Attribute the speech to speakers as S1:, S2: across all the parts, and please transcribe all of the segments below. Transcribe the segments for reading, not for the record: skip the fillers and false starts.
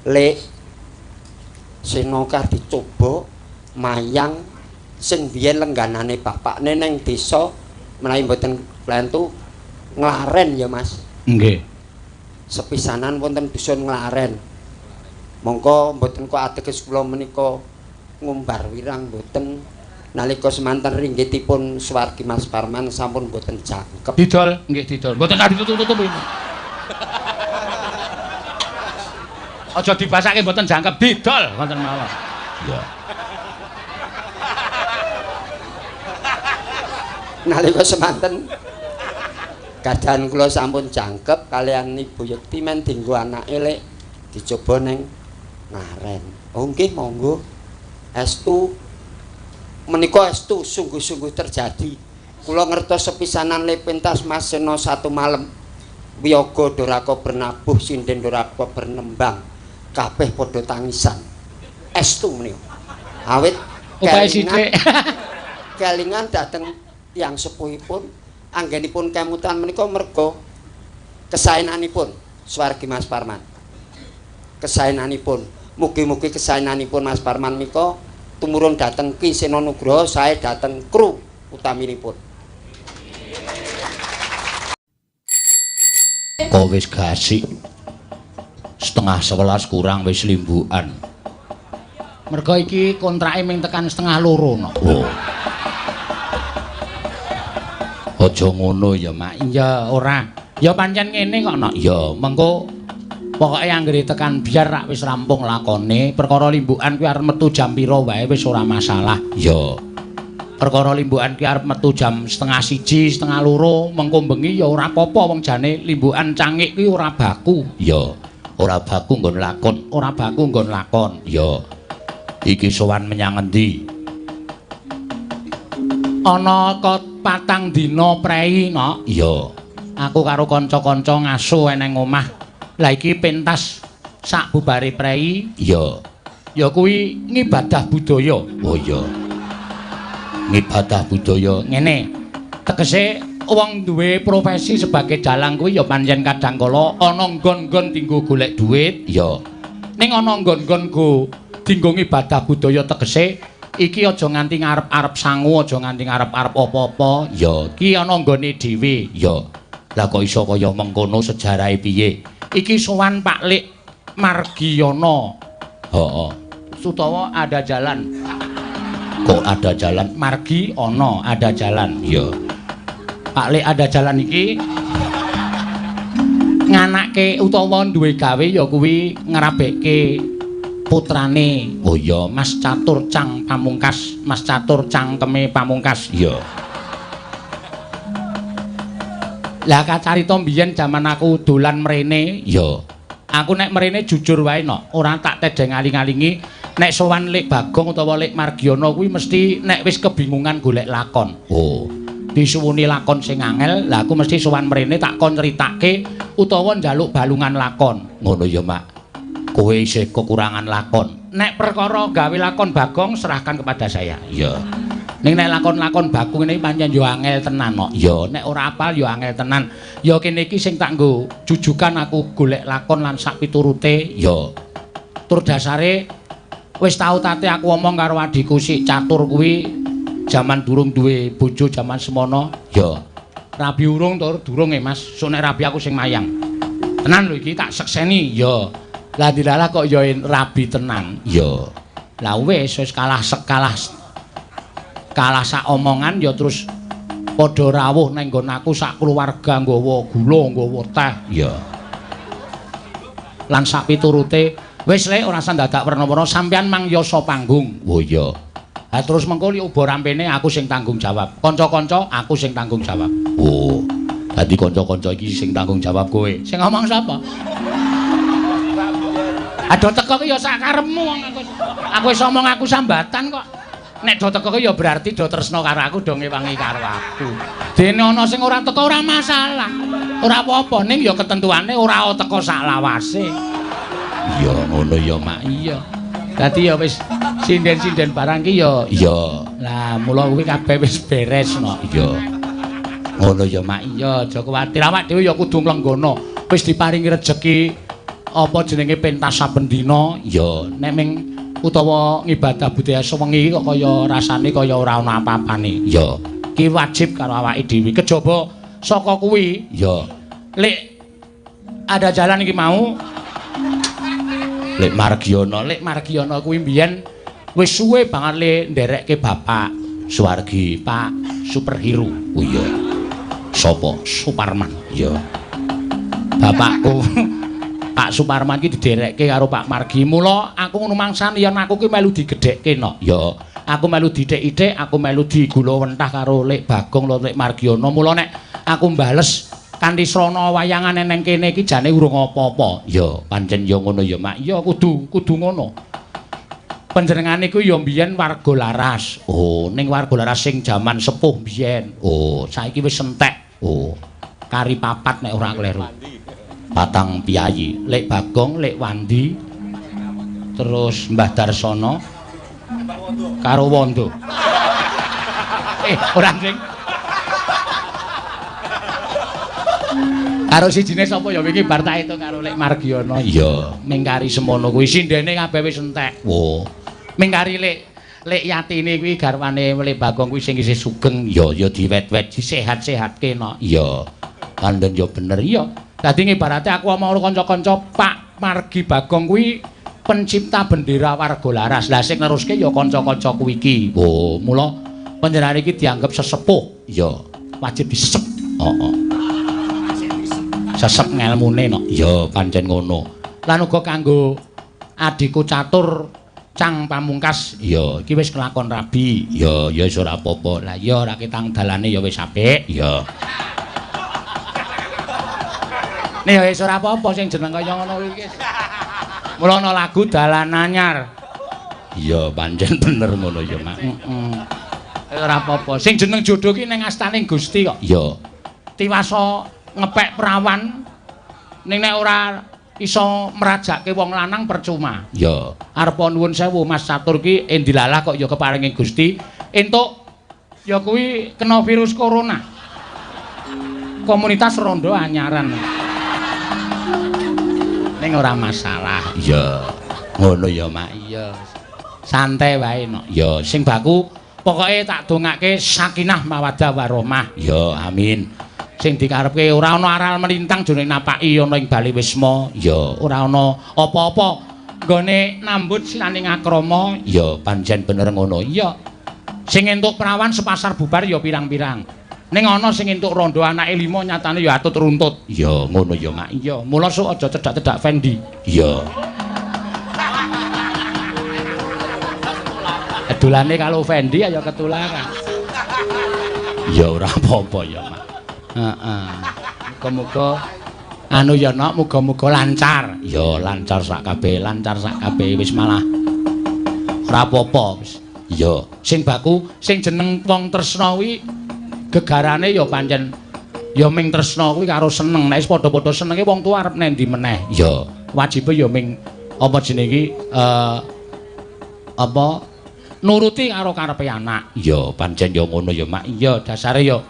S1: Lek Senoka dicoba mayang sing biyen lengganane bapakne neng desa menawi mboten klentu Nglaren ya Mas.
S2: Nggih.
S1: Sepisanan wonten dusun Nglaren. Mongko mboten kok ateges kula menika ngumbar wirang mboten. Nalika semanten ringgitipun swargi Mas Parman sampun mboten jangkep.
S2: Didol, nggih didol. Mboten usah ditutup-tutup iki. Aja dibasake mboten jangkep, didol ngoten mawon.
S1: Ya. Nalika semanten kadaan kula sampun jangkep kalian Ibu Yekti men dinggo anake lek dicoba ning Ngaren. Oh nggih monggo. Estu menika estu sungguh-sungguh terjadi. Kula ngertos sepisanan le pentas Mas Seno satu malam. Wiyaga Doraka bernabuh, sinden Doraka bernembang. Kabeh padha tangisan. Estu menika. Awit kelingan dhateng tiyang sepuhipun anggenipun kemutan menika merga kesaenanipun swargi Mas Parman. Kesaenanipun, mugi-mugi kesaenanipun Mas Parman menika tumurun dhateng Ki Seno Nugroho sae dhateng kru utaminipun.
S2: Kok wis gasik 10:30 kurang wis limbukan. Merga iki kontrake ming tekan 1:30 no. Oh. Aja ngono ya, Mak. Iya, ora. Ya pancen ngene kok, Nok. Ya, mengko pokoke anggere tekan biar rak wis rampung lakone, perkara limbukan kuwi arep metu jam pira wae wis ora masalah. Ya. Perkara limbukan kuwi arep metu jam 12:30, 1:30, mengko bengi ya ora apa-apa wong jane limbukan cangik kuwi ora baku. Ya. Ora baku nggon lakon, ora baku nggon lakon. Ya. Iki sowan menyang endi? Ana patang dina prei, Nok. Iya. Aku karo kanca-kanca ngaso eneng omah. Lah iki pentas sak bubare prei. Iya. Ya kuwi ngibadah budaya. Oh iya. Ngibadah budaya ngene. Tegese wong duwe profesi sebagai dalang kuwi ya pancen kadang kala ana nggon-nggon dinggo golek duit. Iya. Ning ana nggon-nggon go dinggo ngibadah budaya tegese iki aja nganti ngarep-arep sangu, aja nganti ngarep-arep apa-apa. Ya, iki ana nggone dhewe. Ya. Lah kok iso kaya mengkono sejarahe piye? Iki sowan Pak Lik Margiyono. Heeh. Utawa ada jalan. Kok ada jalan? Margi ana, ada jalan. Ya. Pak Lik ada jalan iki nganake utawa duwe gawe ya kuwi ngrabekke putrane. Oh iya, Mas Catur Cang Pamungkas, Mas Catur Cangkeme Pamungkas. Iya. Lah kacarita mbiyen jaman aku dolan mrene, iya. Aku nek mrene jujur wae no, ora tak tedeng aling-alingi nek sowan Lik Bagong utawa Lik Margiyono kuwi mesti nek wis kebingungan golek lakon. Oh. Disuwuni lakon sing angel, lah aku mesti sowan mrene tak kon critake utawa njaluk balungan lakon. Ngono ya, Mak. Kowe isih kekurangan lakon. Nek perkara gawe lakon Bagong serahkan kepada saya. Iya. Ning nek lakon-lakon baku ngene iki pancen yo angel tenan kok. Iya, nek ora apal yo angel tenan. Ya kene iki sing tak nggo jujukan aku golek lakon lan sak piturute. Iya. Tur dasare wis tau tate aku omong karo adhiku si Catur kuwi jaman durung duwe bojo jaman semono. Iya. Rabi urung tur durung e Mas. Sok nek rabi aku sing mayang. Tenan lho iki tak sekseni. Iya. Lah dilalah kok ya rabi tenan. Iya. Lah wis wis kalah kalah sak omongan ya terus padha rawuh nang nggon aku sak keluarga nggawa gula, nggawa teh. Iya. Lan sak piturute wis lek ora usah dadak werna-werna sampean mang yasa panggung. Oh iya. Ha terus mengko uba rampene aku sing tanggung jawab. Kanca-kanca aku sing tanggung jawab. Oh. Dadi kanca-kanca iki sing tanggung jawab kowe. Sing ngomong sapa? Aduh teko ki ya sak karepmu wong aku. Aku wis omong aku sambatan kok. Nek do teko ki ya berarti do tresna karo aku, do ngewangi karo aku. Dene ana sing ora teko ora masalah. Ora apa-apa ning ya ketentuane ora teko sak lawase. Iya ngono ya, Mak. Iya. Dadi ya wis sinden-sinden barang ki ya iya. Lah mula kuwi kabeh wis beres no. Iya. Ngono ya, Mak. Iya, aja kuwatir awak dhewe ya kudu nglenggana. Wis diparingi rejeki apa jenenge pentas saben dina? Ya nek ming utawa ngibadah budaya sewengi kok kaya rasane kaya ora ana apa-apane. Ya ki wajib karo awake dhewe. Kejaba saka kuwi ya lek ada jalan iki mau Lek Margiono, Lek Margiono kuwi mbiyen wis suwe banget le nderekke bapak Suwargi, Pak superhero. Oh iya. Sapa? Suparman. Iya. Bapakku Pak Suparman iki diderekke karo Pak Margi. Mula aku ngono mangsane yen aku ki melu digedhekke no. Ya, aku melu dithik-ithik, aku melu digula wentah karo Lek Bagong lho Lek Margiono. Mula nek aku mbales kanthi srana wayangan neng kene iki jane urung apa-apa. Ya, pancen ya ngono ya, Mak. Ya kudu ngono. Panjenengane iku ya mbiyen warga Laras. Oh, ning warga Laras sing jaman sepuh mbiyen. Oh, saiki wis entek. Oh, kari papat nek ora kleru. Patang piyayi, Lek Bagong, Lek Wandi, terus Mbah Darsono karo Wondo. Ora sing karo sijine sapa ya wingi bar tak hitung karo Lek Margiono. Iya, ming kari semono kuwi sindene kabeh wis entek. Wo. Ming kari Lek Yatine kuwi garwane Lek Bagong kuwi sing isih sugeng. Ya ya diwet-wet disehat-sehatke no. Iya. Kandhen ya bener iya. Dadi ngibarate aku omong karo kanca-kanca Pak Margi Bagong kuwi pencipta bendera warga Laras. Lah sing neruske ya kanca-kanca kuwi iki. Wo, mula panjenengane iki dianggep sesepuh. Iya, wajib disesep. Heeh. Sesep ngelmune no. Ya pancen ngono. Lan uga kanggo adhiku Catur Cang Pamungkas, ya iki wis kelakon rabi. Ya ya wis ora apa-apa. Lah ya ora ketang dalane ya wis apik. Ya. Nek ya wis ora apa-apa sing jeneng kaya ngono iki. Mula ana lagu dalan anyar. Ya pancen bener ngono ya, Mak. Heeh. Ora apa-apa. Sing jeneng jodoh ki ning astane Gusti kok. Ya. Tiwasa ngepek perawan ning nek ora iso merajake wong lanang percuma. Ya. Arepa nuwun sewu Mas Catur ki endilalah kok ya keparinge Gusti entuk ya kuwi kena virus corona. Komunitas rondo anyaran. Ning ora masalah. Ya. Ngono ya, Mak. Iya. Santai wae no. Ya, sing baku pokoke tak dongake sakinah mawaddah warahmah. Ya, amin. Sing dikarepke ora ana aral melintang jroning napaki ana ing Bali Wisma. Ya, ora ana apa-apa nggone nambut silaning akrama. Ya, pancen bener ngono. Iya. Sing entuk prawan sepasar bubar ya pirang-pirang. Ning ana sing entuk rondo anake 5 nyatane ya atut runtut. Ya, ngono ya, Mak. Iya, mula sok aja cedak-cedak Fendi. Iya. Edolane kalau Fendi ya ketularan. Ya ora apa-apa ya, Mak. Heeh. Muga-muga anu ya nok, muga-muga lancar. Ya lancar sak kabeh, lancar sak kabeh wis malah ora apa-apa wis. Ya, sing baku sing jeneng wong tresna kuwi gegarane ya pancen ya ming tresna kuwi karo seneng. Nek wis padha-padha senenge wong tuwa arep nendi meneh. Ya, wajibe ya ming apa jenenge iki apa nuruti karo karepe anak. Ya, pancen ya ngono ya, Mak. Iya, dasare ya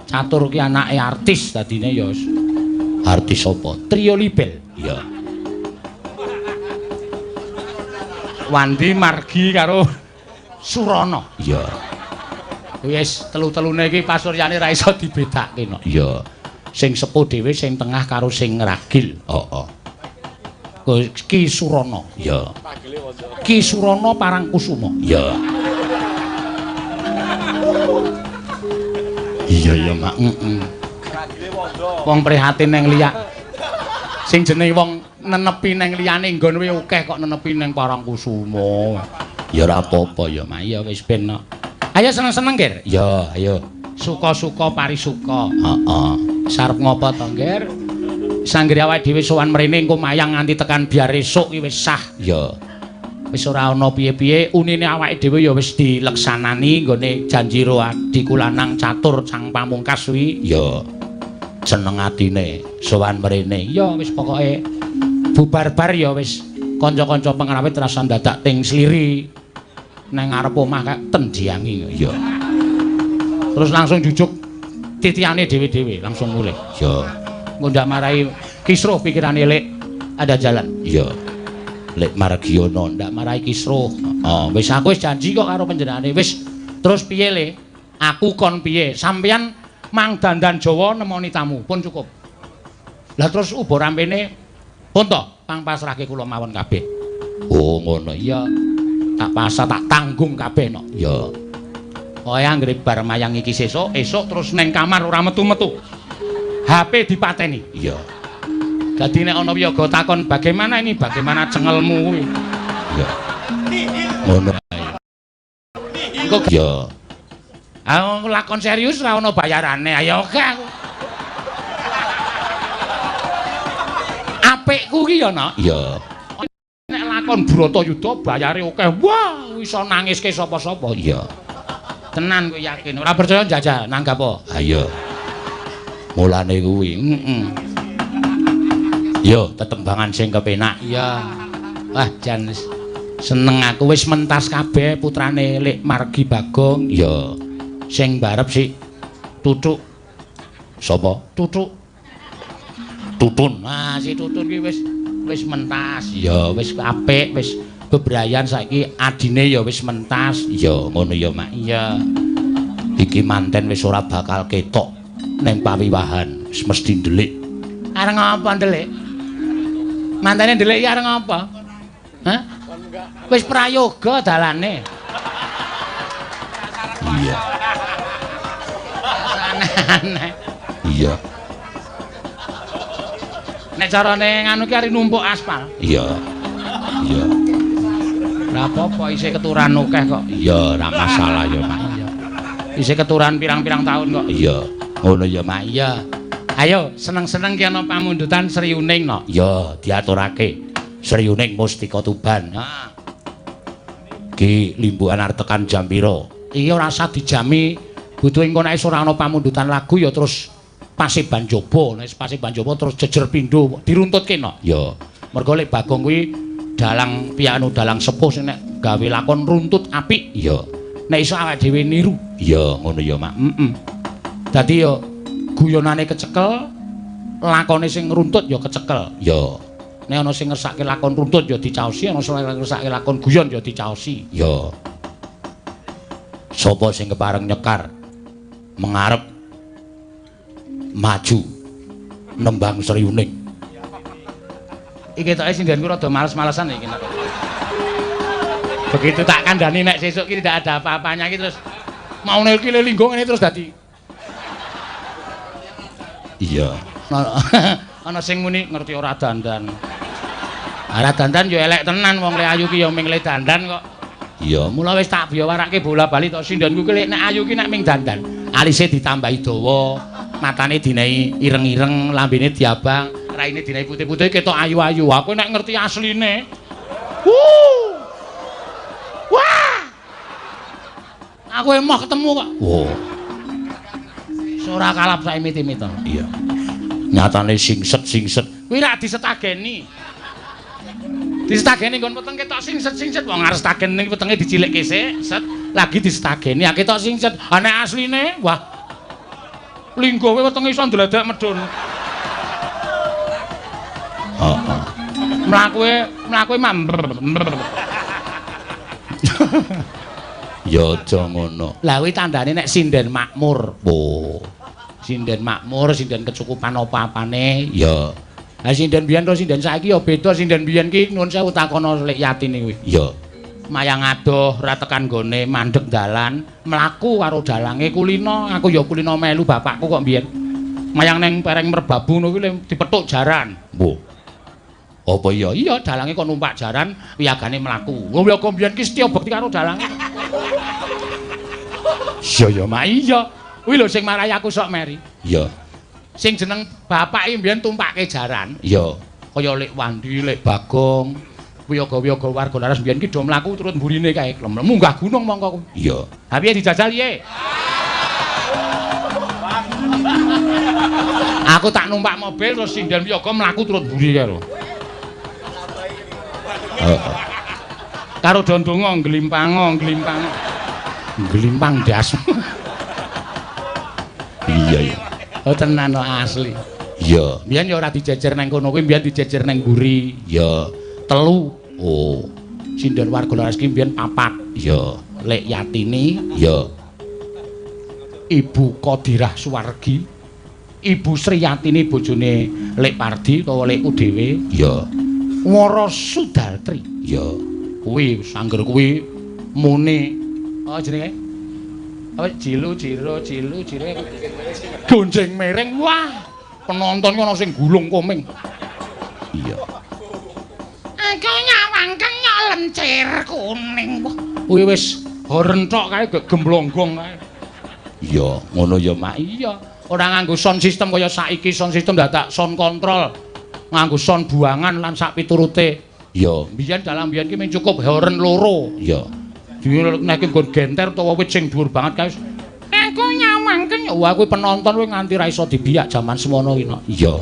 S2: Catur ki anake artis dadine ya artis apa? Trio Libel. Iya. Wandi Margi karo Surana. Iya. Wis telu-telune iki pasuryane ra iso dibedakake no. Iya. Sing sepuh dhewe sing tengah karo sing ragil. Heeh. Ki Surana. Iya. Ki Surana Parangkusuma. Iya. Iya ya, Mak. Heeh. Wong prihatin neng liya. Sing jenenge wong nenepi neng liyane nggon kuwi akeh kok nenepi neng Parangkusuma. Ya ora apa-apa ya, Mak. Ya wis ben. Ayo seneng-seneng, Ger. Ya, ayo. Suka-suka parisuka. Heeh. Sarep ngopo to, Ger? Sanggere awake dhewe sowan mrene engko mayang nganti tekan biar esuk ki wis sah. Ya. Wis ora ana piye-piye, unine awake dhewe ya wis dileksanani nggone janji ro adhiku lanang Catur Cang Pamungkas kuwi. Ya. Seneng atine sowan mrene. Ya wis pokoke bubar-bar ya wis kanca-kanca pengrawit rasa dadak ting sliri nang ngarep omah kaya tendiangi. Ya. Terus langsung jujuk titiane dhewe-dhewe langsung mulih. Ya. Engko ndak marahi Kisruh pikirane Lek ada jalan. Iya. Lek Margiono ndak marai kisruh. Heeh, wis aku wis janji kok karo panjenengane. Wis terus piye Le? Aku kon piye? Sampeyan mang dandan Jawa nemoni tamu pun cukup. Lah terus uba rampene pun to, pang pasrahke kula mawon kabeh. Oh ngono iya. Tak pasah tak tanggung kabeh no. Iya. Kaya anggere bar mayang iki sesuk, esuk terus neng kamar ora metu-metu. HP dipateni. Iya. Dadi nek ana wiyaga takon bagaimana ini, bagaimana cengelmu kuwi. Iya. Ngono ae. Engko ya. Aku lakon serius ora ana bayarane. Ayo oke aku. Apikku ki ya, Nak. Iya. Nek lakon Bratayuda bayare akeh. Wah, iso nangiske sapa-sapa. Iya. Tenan kowe yakin. Ora percaya njajal nanggap apa? Ha iya. Mulane kuwi. Heeh. Yo, tetembangan sing kepenak. Iya. Wah, jan seneng aku wis mentas kabeh putrane Lek Margi Bagong. Iya. Sing barep si Tutuk. Sapa? Tutuk. Tutun. Ah, si Tutun ki wis mentas. Ya, wis apik, wis bebrayan saiki adine ya wis mentas. Ya, ngono ya, Mak. Iya. Iki manten wis ora bakal ketok ning pawiwahan, wis mesti ndelik. Arep ngapa ndelik? Mantene ndelik iki arep ngapa? Hah? Wis prayoga dalane. Iya. Aneh-aneh. Iya. Nek carane nganu ki arep numpuk aspal. Iya. Iya. Ora apa-apa isih keturan akeh kok. Iya, ora masalah ya, Mak. Iya. Isih keturan pirang-pirang tahun kok. Iya. Ngono ya, Mak. Iya. Ayo seneng-seneng ki ana pamundutan Sriuning no. Iya, diaturake. Sriuning Mustika Tuban. Heeh. Ki limbukan arep tekan jam pira? Iki ora usah dijami. Butuh engko nek ora ana pamundutan lagu ya terus Paseban Jaba. Nek Paseban Jaba terus jejer pindho diruntutke no. Ya. Mergo Lek Bagong kuwi dalang piano dalang sepuh sing nek gawe lakon runtut apik. Iya. Nek iso awake dhewe niru. Iya, ngono ya, Mak. Heeh. Dadi ya guyonane kecekel, lakone sing runtut ya kecekel. Ya. Nek ana sing ngersake lakon runtut ya dicaosi, ana sing ngersake lakon guyon ya dicaosi. Ya. Sapa sing kepareng nyekar mengarep maju nembang Sriuning. Iki ketoke sindhenku rada males-malesan iki. Begitu tak kandhani nek sesuk iki tidak ada apa-apanya iki terus maune iki linggo ngene terus dadi. Iya. Ana sing muni ngerti ora dandan. Ora dandan ya elek tenan wong le ayu ki ya ming le dandan kok. Iya, mula wis tak biyawarake bola-bali tok sindhenku ki nek ayu ki nek ming dandan, alise ditambahi dawa, matane dinehi ireng-ireng, lambene diabang, raine dinehi putih-putih ketok ayu-ayu. Aku nek ngerti asline. Wuh. Wah. Aku emoh ketemu kok. Wah. Ora kalap sak imit-imit to. Iya. Nyatane singset-singset. Kuwi rak disetageni. Disetageni nggon weteng ketok singset-singset. Wong arep setagen ning wetenge dicilikke sik, set lagi disetageni ya ketok singset. Ha nek asline, wah. Linggo kowe wetenge iso ndledek medhun. Heeh. Mlakuke mamber. Ya aja ngono. Lah kuwi tandane nek sinden makmur. Oh. Sinden makmur, sinden kecukupan apa-apane. Ya. Lah sinden biyen karo sinden saiki ya beda. Sinden biyen ki nuwun sewu takono Lek Yatine kuwi. Ya. Mayang adoh ora tekan nggone, mandeg dalan, mlaku karo dalange kulino. Aku ya kulino melu bapakku kok biyen. Mayang neng pereng merbabu ngono kuwi dipethuk jaran. Mbah. Apa iya? Iya, dalange kok numpak jaran, wiyagane mlaku. Wong wiyaga biyen ki setya bekti karo dalange. Iya ya, Mak. Iya. Kuwi lho sing marai aku sok meri. Iya. Sing jeneng bapak iki mbiyen tumpake jaran. Iya. Kaya Lek Wandi, Lek Bagong, wiyaga-wiyaga warga laras mbiyen ki do mlaku turut mburine kae. Munggah gunung mongko kuwi. Iya. Ha piye dijajal piye? Aku tak numpak mobil terus sinden wiyaga mlaku turut mburi kae lho. Heeh. Karo do ndonga nglimpango, nglimpango. Nglimpang das. Iya iya. Oh tenan asli. Iya, mbiyen ya ora dijejer nang kono kuwi, mbiyen dijejer nang mburi. Iya, 3. Oh. Sinden warga laras ki mbiyen 4. Iya, Lek Yatini, iya. Ibu Qadirah Suwargi, Ibu Sri Yatini bojone Lek Pardi utawa Lekku dhewe, iya. Wara Sudartri, iya. Kuwi sangger kuwi muni apa jenenge? Apa jilu jiro jilu jiro gonjeng miring. Wah, penonton ana sing gulung koming. Iya. Aku nyawang kenyok lencir kuning. Wah, kuwi wis horen tok kae gemblonggong kae. Iya, ngono ya, Mak. Iya. Ora nganggo sound system kaya saiki, sound system dadak sound control. Nganggo sound buangan lan sak piturute. Iya, mbiyen dalam mbiyen ki mung cukup horen loro. Iya. Nek nggon genter utawa wit sing dhuwur banget kae. Aku nyawang kenyok. Wah, kuwi penonton kuwi nganti ra iso dibiyak jaman semono ki, Nok. Iya.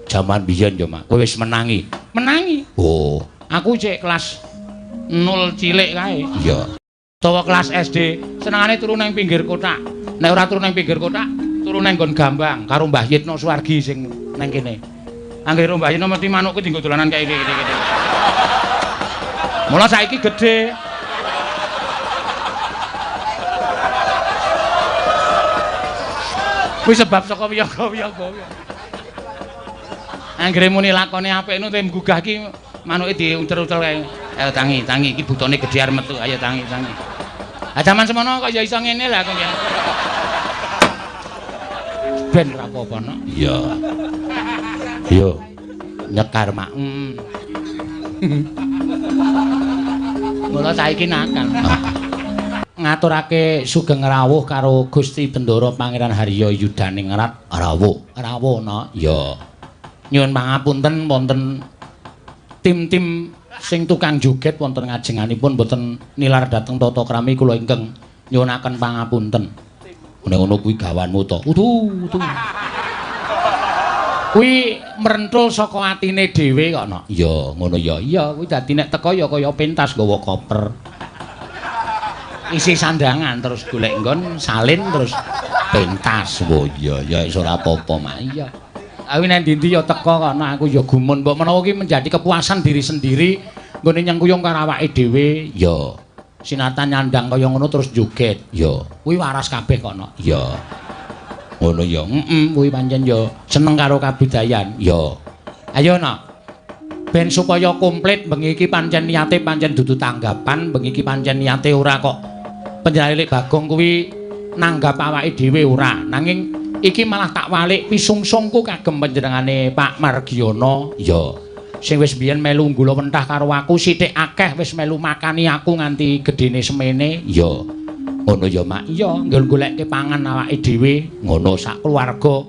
S2: Jaman biyen ya, Mak. Kowe wis menangi. Menangi. Oh, aku cek kelas 0 cilik kae. Iya. Utawa kelas SD, senengane turu nang pinggir kotak. Nek ora turu nang pinggir kotak, turu nang nggon gambang karo Mbah Yitno Suwargi sing nang kene. Anggere Mbah Yitno mesti manukku dienggo dolanan kae iki iki. Mula saiki gedhe. Kuwi sebab saka wiyaga-wiyaga. Anggere muni lakone apik nu tem gugah ki manuke diucer-ucer kae. Ayo tangi, tangi iki butone gedhe arep metu. Ayo tangi, tangi. Ah jaman semono kok ya iso ngene lah aku ya. Ben ora apa-apa, Nok. Iya. Yo. Nyekar mak. Mula saiki nakal. Ngaturake sugeng rawuh karo Gusti Bendara Pangeran Harya Yudaningrat. Rawuh. Rawuh, Nok. Iya. Nyuwun pangapunten wonten tim-tim sing tukang joget wonten ngajenganipun boten nilar dhateng tata krami kula ingkang nyuwunaken pangapunten. Nek ngono kuwi gawanmu to. Udu, udu. Kuwi mrentul saka atine dhewe kok, Nok. Iya, ngono ya. Iya, kuwi dadi nek teko ya kaya pentas nggawa koper. Isi sandangan terus golek nggon salin terus pentas. Oh iya, ya wis ora apa-apa, Mak. Iya. Aku nek ndi-ndi ya teko kono aku ya gumun. Mbok menawa ki menjadi kepuasan diri sendiri nggone nyengkuyung karo awake dhewe. Ya. Sinatan nyandang kaya ngono terus joget. Ya. Kuwi waras kabeh kok, Nok. Ya. Ngono ya. Heeh, kuwi pancen ya seneng karo kabudayan. Ya. Ayo, Nok. Ben supaya komplit bengi iki pancen niate pancen dudu tanggapan, bengi iki pancen niate ora kok panjenengane Lek Bagong kuwi nanggap awake dhewe ora. Nanging iki malah tak walik pisungsungku kagem panjenengane Pak Margiono. Ya. Sing wis biyen melu nggula wentah karo aku sithik akeh wis melu makani aku nganti gedene semene. Ya. Ngono ya, Mak. Iya, nggon golekke pangan awake dhewe ngono sak keluarga.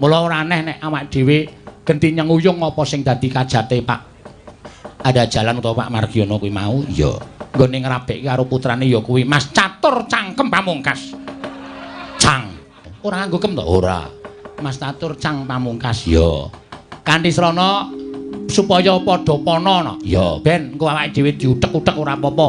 S2: Mula ora aneh nek awake dhewe genti nyenguyung apa sing dadi kajate Pak Ada Jalan utawa Pak Margiono kuwi mau. Ya. Nggone ngrabekke karo putrane ya kuwi Mas Catur Cangkem Pamungkas. Cang. Ora nganggo kem to? Ora. Mas Catur Cang Pamungkas. Ya. Kanthi srana supaya padha pana, no. Ya, ben engko awake dhewe diutek-utek ora apa-apa.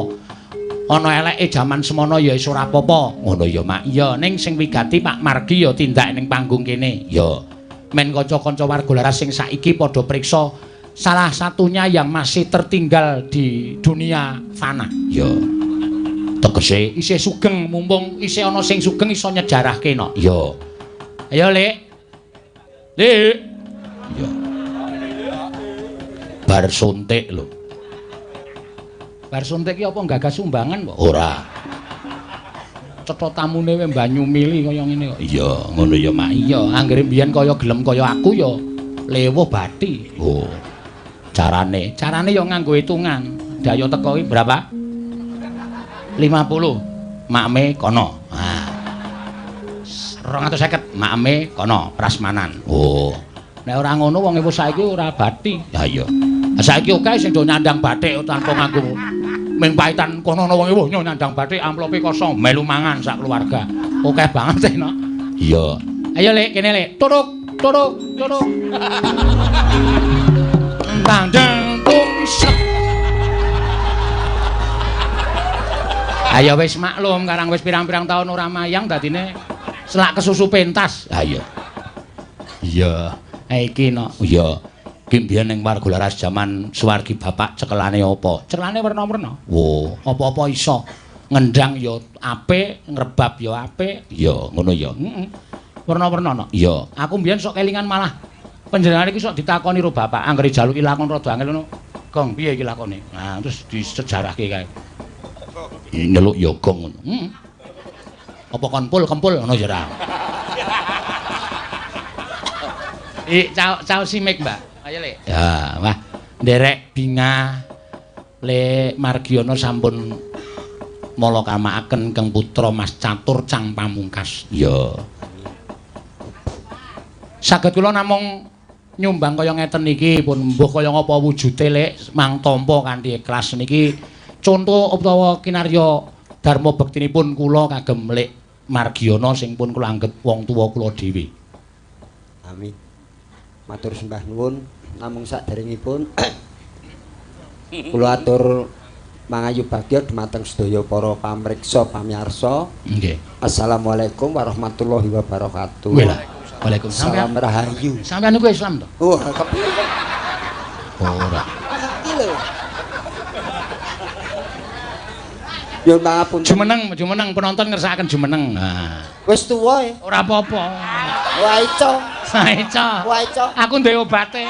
S2: Ana eleke jaman semono ya wis ora apa-apa. Ngono ya, Mak. Ya, ning sing wigati Pak Margi ya tindak ning panggung kene. Ya. Men kanca-kanca warga laras sing saiki padha priksa salah satunya yang masih tertinggal di dunia fana. Ya. Tegese isih sugeng, mumpung isih ana sing sugeng iso nyejarahke, no. Ya. Ayo, Lek. Lek. Ya. Bar suntik lho. Bar suntik ki apa gagas sumbangan kok? Ora. Cetha tamune wae banyu mili kaya ngene kok. Iya, ngono ya, Mak. Iya, anggere mbiyen kaya gelem kaya aku ya lewuh bathi. Oh. Carane, carane ya nganggo hitungan. Daya teko ki berapa? 50. Makme kono. Ha. 250 makme kono prasmanan. Oh. Nek ora ngono wong ewu saiki ora bathi. Ha iya. Saiki oke sing do nyandang bathik tanpa nganggo ming paitan kono ana wong ewu nyandang bathik amplope kosong melu mangan sak keluarga. Oke banget e, Nok. Iya. Ayo Lek, kene Lek. Turuk, turuk, turuk. Entang deng tung sek. Ayo wis maklum karang wis pirang-pirang tahun ora mayang dadine selak kesusu pentas. Ha iya. Iya. Iki no. Iya. Ki mbiyen ning warga laras jaman suwargi bapak cekelane apa? Cekelane werna-werna. Wo, apa-apa iso. Ngendang ya apik, ngrebab ya apik. Iya, ngono ya. Heeh. Werna-werna no. Iya. Aku mbiyen sok kelingan malah panjenengan iki sok ditakoni karo bapak, anggere jaluki lakon rada angel ngono. Gong, piye iki lakone? Nah, terus disejarahke kae. Nyeluk ya gong ngono. Heeh. Apa kon pul kempul ngono ya ora. Cao simik, Mbak. Ayo, Lek. Ya, wah, nderek bingah Lek Margiono sampun molokamakaken keng putra Mas Catur Cang Pamungkas. Iya. Saged kula namung nyumbang kaya ngeten iki pun mbuh kaya ngapa wujude Lek mang tampa kanthi ikhlas niki conto utawa kinarya dharma bektinipun kula kagem Lek Margiono sing pun kula anggep wong tuwa kula dhewe.
S1: Amin. Matur sembah nuwun namung saderengipun kula atur mangayu bagya dumateng sedaya para pamriksa pamiyarsa.
S2: Nggih.
S1: Assalamualaikum warahmatullahi wabarakatuh.
S2: Waalaikumsalam.
S1: Salam rahayu.
S2: Sampeyan niku Islam to?
S1: Oh, kepiye?
S2: Ora.
S1: Iki lho. Yo pangapunten.
S2: Jumeneng, jumeneng penonton ngersakaken jumeneng. Nah.
S1: Wis tuwa e.
S2: Ora apa-apa.
S1: Wah ico.
S2: Ico.
S1: Wah ico.
S2: Aku duwe obate.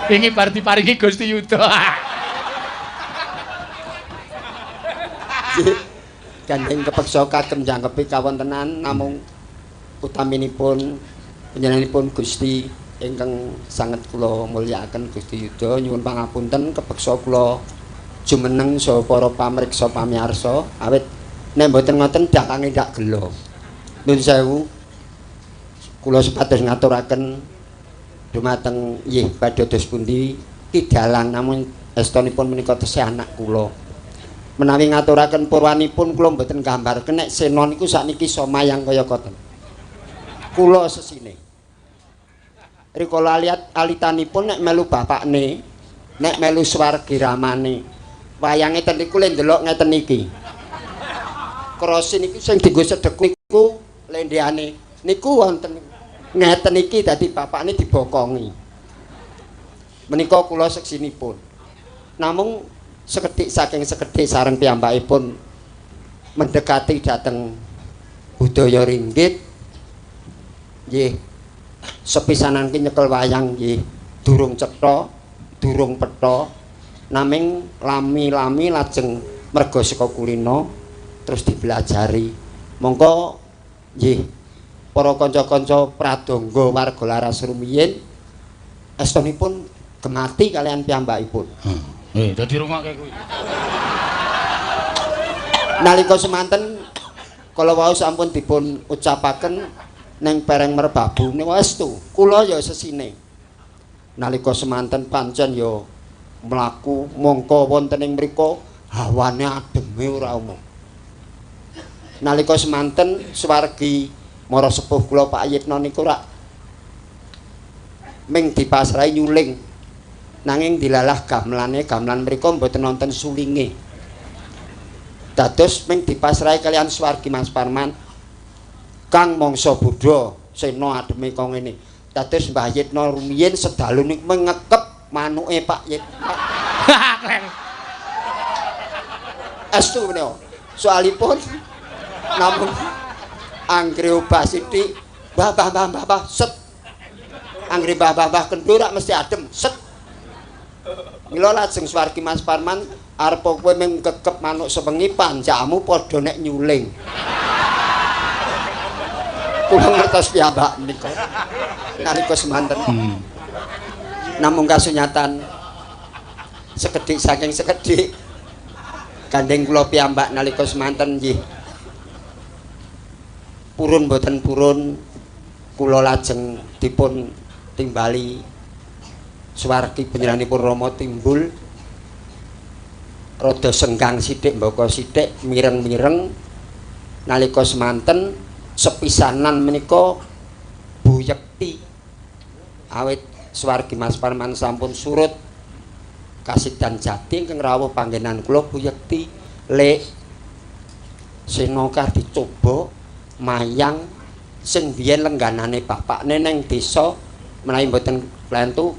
S2: Wingi bar diparingi Gusti Yuda.
S1: Gandeng kepeksa kagem jangkepi kawontenan namung utaminipun panjenenganipun Gusti ingkang sanget kula mulyakaken Gusti Yuda nyuwun pangapunten kepeksa kula jumeneng saha para pamriksa pamiyarsa awit nek mboten ngoten dakange ndak gelo. Nuwun sewu kula supados ngaturaken dumateng nggih badhe dos pundi ki dalang namun estonipun menika tesih anak kula. Menawi ngaturaken purwanipun kula mboten gambarken nek sena niku sakniki iso mayang kaya koten. Kula sesine. Rikala alitanipun nek melu bapakne, nek melu swargi ramane. Wayange ten niku le ndelok ngeten iki. Krosi niku sing dienggo sedek niku lendhane niku wonten ngeten iki dadi bapakne dibokongi. Menika kula seksinipun. Namung sekedhik saking sekedhik sareng piyambakipun mendekati dhateng budaya ringgit nggih sepisanan ki nyekel wayang nggih durung cetha durung petha naming lami-lami lajeng merga saka kulina terus dibelajari mongko nggih para kanca-kanca pradangga warga laras rumiyin estonipun gemati kalian piyambakipun.
S2: Dadi rungokke kuwi.
S1: Nalika semanten kala wau sampun dipun ucapaken ning pereng merbabu niku estu kula ya sesine. Nalika semanten pancen ya mlaku mongko wonten ing mriku hawane ademe ora umum. Nalika semanten swargi mara sepuh kula Pak Yitno niku rak ming dipasrahi nyuling. Nanging dilalah gamelane gamelan mriku mboten wonten sulinge. Dados ming dipasrahi kalian swargi Mas Parman kang mangsa bodha sena ademe kok ngene. Dados Mbah Yitno rumiyin sedalu niku mengekep manuke Pak Yitno. Estu menika. Soalipun namung anggere obah sithik, mbah mbah mbah mbah set. Anggere mbah mbah mbah kendho rak mesti adem, set. Mila lajeng swargi Mas Parman arep kowe mung kekep manuk sewengi panjakmu padha nek nyuling. Kula ngertos piyambak menika. Nalika semanten. Namung kasunyatan sekedhik saking sekedhik gandeng kula piyambak nalika semanten nggih. Purun mboten purun kula lajeng dipun timbali swargi panjenenganipun Rama timbul rada senggang sithik mbaka sithik mireng-mireng nalika semanten sepisanan menika Bu Yekti awit swargi Mas Parman sampun surut kasidan jati ingkang rawuh panggenan kula Bu Yekti lek sena kar dicoba mayang Sing biyen lengganane bapakne neng desa menawi mboten klentu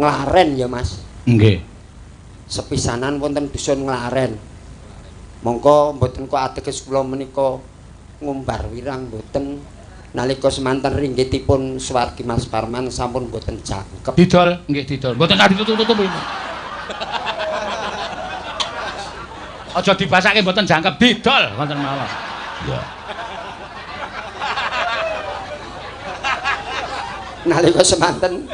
S1: Nglaren ya Mas.
S2: Nggih.
S1: Sepisanan wonten dusun Nglaren. Mongko mboten kok ateges kula menika ngumbar wirang mboten. Nalika semanten ringgitipun swargi Mas Parman sampun mboten jangkep.
S2: Didol, nggih didol. Mboten usah ditutup-tutup. Aja dibasake mboten jangkep, didol wonten mawon. Iya.
S1: Nalika semanten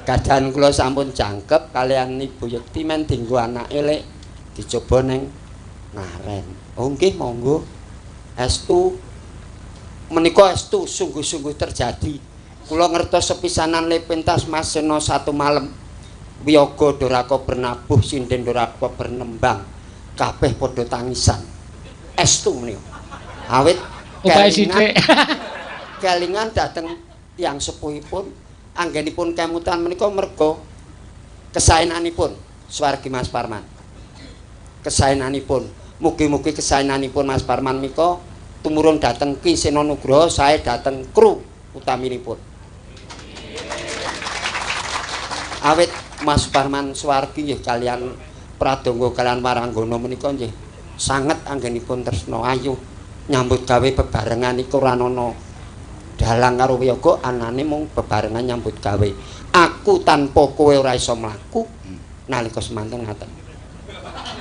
S1: kadaan kula sampun jangkep kalian Ibu Yekti men dinggo anake lek dicoba neng Ngaren. Oh nggih monggo. Estu menika estu sungguh-sungguh terjadi. Kula ngertos sepisanan le pentas Mas Seno satu malam. Wiyaga Doraka bernabuh, sinden Doraka bernembang. Kabeh padha tangisan. Estu menika. Awit kelingan dhateng tiyang sepuhipun anggenipun kemutan menika merga kesaenanipun swargi Mas Parman. Kesaenanipun, mugi-mugi kesaenanipun Mas Parman menika tumurun dhateng Ki Seno Nugroho sae dhateng kru utaminipun. Awit Mas Parman swargi nggih kalian Pradangga kalian Waranggana menika nggih sanget anggenipun tresna ayu nyambut gawe bebarengan iku ora ana dalang karo wiyaga anane mung bebarengan nyambut gawe. Aku tanpa kowe ora iso mlaku. Nalika semanten ngaten.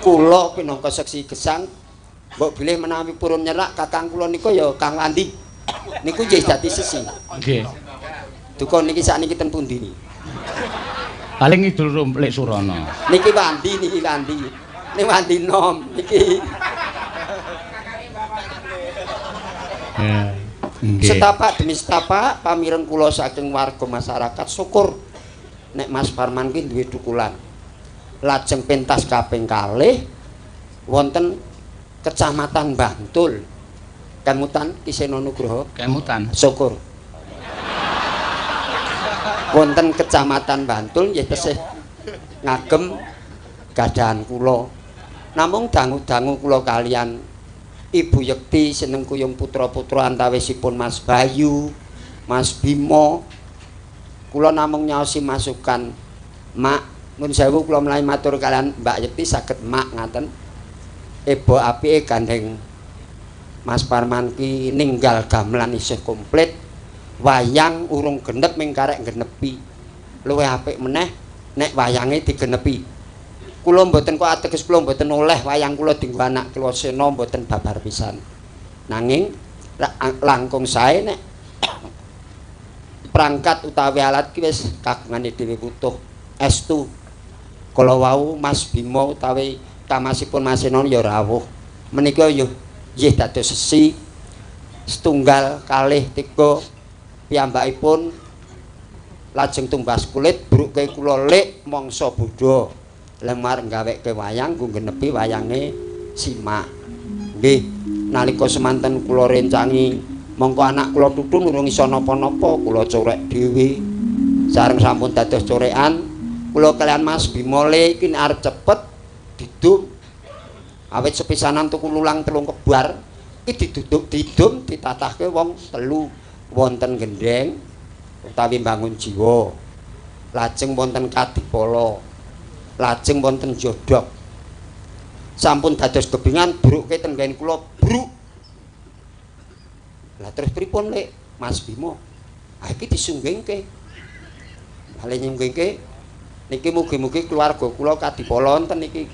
S1: Kula pinangka seksi gesang mbok bilih menawi purun nyerak kakang kula nika ya Kang Wandi. Niku nggih dadi sesi.
S2: Nggih.
S1: Duka niki sakniki ten pundi niki?
S2: Paling ngidul Lek Surana.
S1: Niki Wandi, niki Wandi. Niki Wandi nom niki.
S2: Nggih.
S1: Setapak demi setapak pamireng kula saking warga masyarakat syukur nek Mas Parman ki duwe dukulan. Lajeng pentas kaping kalih wonten Kecamatan Bantul. Kemutan Ki Seno Nugroho.
S2: Kemutan.
S1: Syukur. Wonten Kecamatan Bantul nggih tesih ngagem gadahan kula. Namung dangu-dangu kula kalian Ibu Yekti seneng kuyung putra-putra antawisipun Mas Bayu, Mas Bimo. Kula namung nyaosi masukan, Mak, nun sewu kula menawi matur kalian Mbak Yekti saged mak ngaten. Ebo apike gandeng Mas Parman ki ninggal gamelan isih komplit. Wayang urung genep ming karek genepi. Luwih apik meneh nek wayange digenepi. Kula mboten kok ateges kula mboten oleh wayang kula dienggo anak kula Sena mboten babar pisan. Nanging langkung sae nek perangkat utawi alat ki wis kagungane dhewe wutuh. Estu kala wau Mas Bimo utawi kamasipun Mas Sena ya rawuh. Menika ya nggih dados sesi setunggal kalih tiga piyambakipun lajeng tumbas kulit brukke kula lik mangsa bodho. Lemar gaweke wayang nggo genepi wayange simak. Nggih, nalika semanten kula rencangi mongko anak kula tutun urung iso napa-napa kula corek dhewe. Sareng sampun dados corekan kula kalian Mas Bimo le iki arep cepet didum. Awit sepisanan tuku lulang 3 kebar iki diduduk didum ditatahke wong telu wonten gendheng utawi bangun jiwa. Lajeng wonten kadipala. Lajeng wonten jodhok. Sampun dados gebingan brukke ten nggen kula bruk. Lah terus pripun Lek Mas Bimo? Ah iki disunggingke. Bale nyunggingke niki mugi-mugi keluarga kula kadipala wonten niki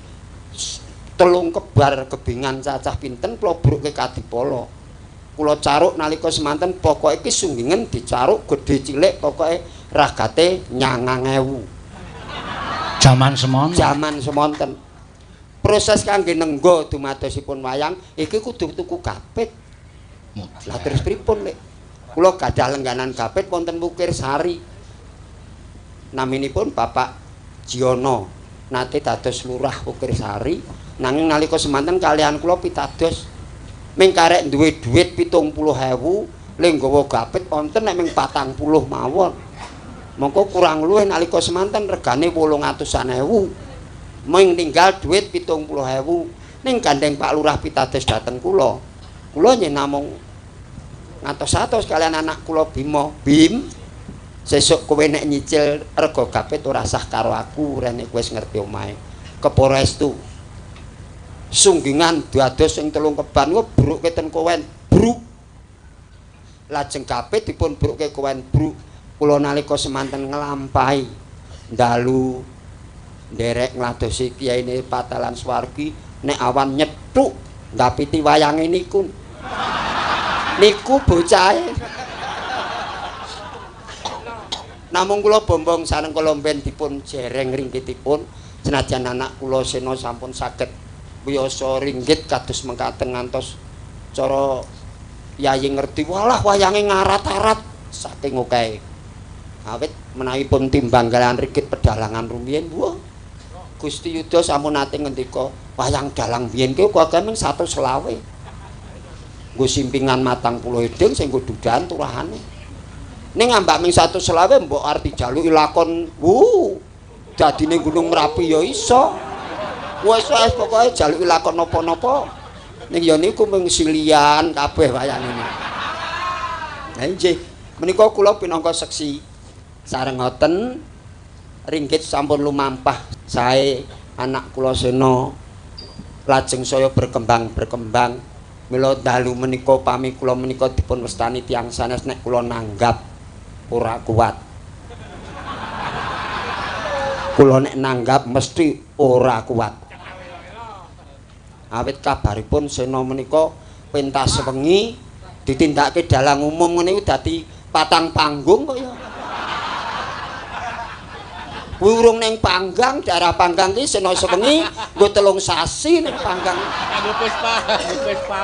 S1: 3 kebar gebingan cacah pinten kula brukke kadipala. Kula caruk nalika semanten pokoke iki sunggingen dicaruk gedhe cilik pokoke ragate 9.000.
S2: Jaman semonten.
S1: Jaman semonten. Proses kangge nenggo dumadosipun wayang iki kudu tuku gapit. Lah terus pripun Lek? Kula gadah lengganan gapit wonten Wukir Sari. Naminipun Bapak Jiono nate dados lurah Wukir Sari nanging nalika semanten kalian kula pitados ming karek duwe dhuwit 70.000 le nggawa gapit wonten nek ming 40 mawon. Mongko kurang luwih nalika semanten regane 800.000. Ming ninggal dhuwit 70.000. Ning gandeng Pak Lurah pitados dhateng kula. Kula nggih namung Ngatos-atos kalian anak kula Bima. Bim, sesuk kowe nek nyicil rega gapit ora sah karo aku, rene kowe wis ngerti omahe. Kepara estu. Sunggingan dados sing 3 keban ku brukke ten kowen, bruk. Lajeng gapit dipun brukke kowen bruk. Kula nalika semanten nglampahi dalu nderek ngladosi kiyaine Patalan Swargi nek awan nyethuk nggapiti wayange niku. Niku bocahe. Namung kula bombong sareng kula mben dipun jereng ringgitipun senajan anak kula Sena sampun saged wiyasa ringgit kados mengkaten ngantos cara yayi ngerti walah wayange ngarat-arat saking okehe. Awit menawi pun timbang kalian ringgit pedalangan rumiyin wah Gusti Yuda sampun nate ngendika wayang dalang biyen ki kok mung 125. Nggo simpingan 40 eding sing nggo dudahan turahane. Ning ambak ming 125 mbok arep dijaluki lakon wuh dadine Gunung Merapi ya iso. Wis wis pokoke jaluki lakon napa-napa. Ning ya niku mung silian kabeh wayang ini. Lah nggih, menika kula pinangka seksi sareng ngoten ringgit sampun lumampah sae anak kula Sena lajeng saya berkembang-berkembang. Mila dalu menika pami kula menika dipun wastani tiyang sanes nek kula nanggap ora kuat. Kula nek nanggap mesti ora kuat. Awit kabaripun Sena menika pentas wengi ditindakake dalang umum ngene iku dadi patang panggung kok ya. Kuwi urung ning Panggang, daerah Panggang ki Sena sewengi nggo 3 sasi ning Panggang.
S3: Nganggo Vespa, nganggo Vespa.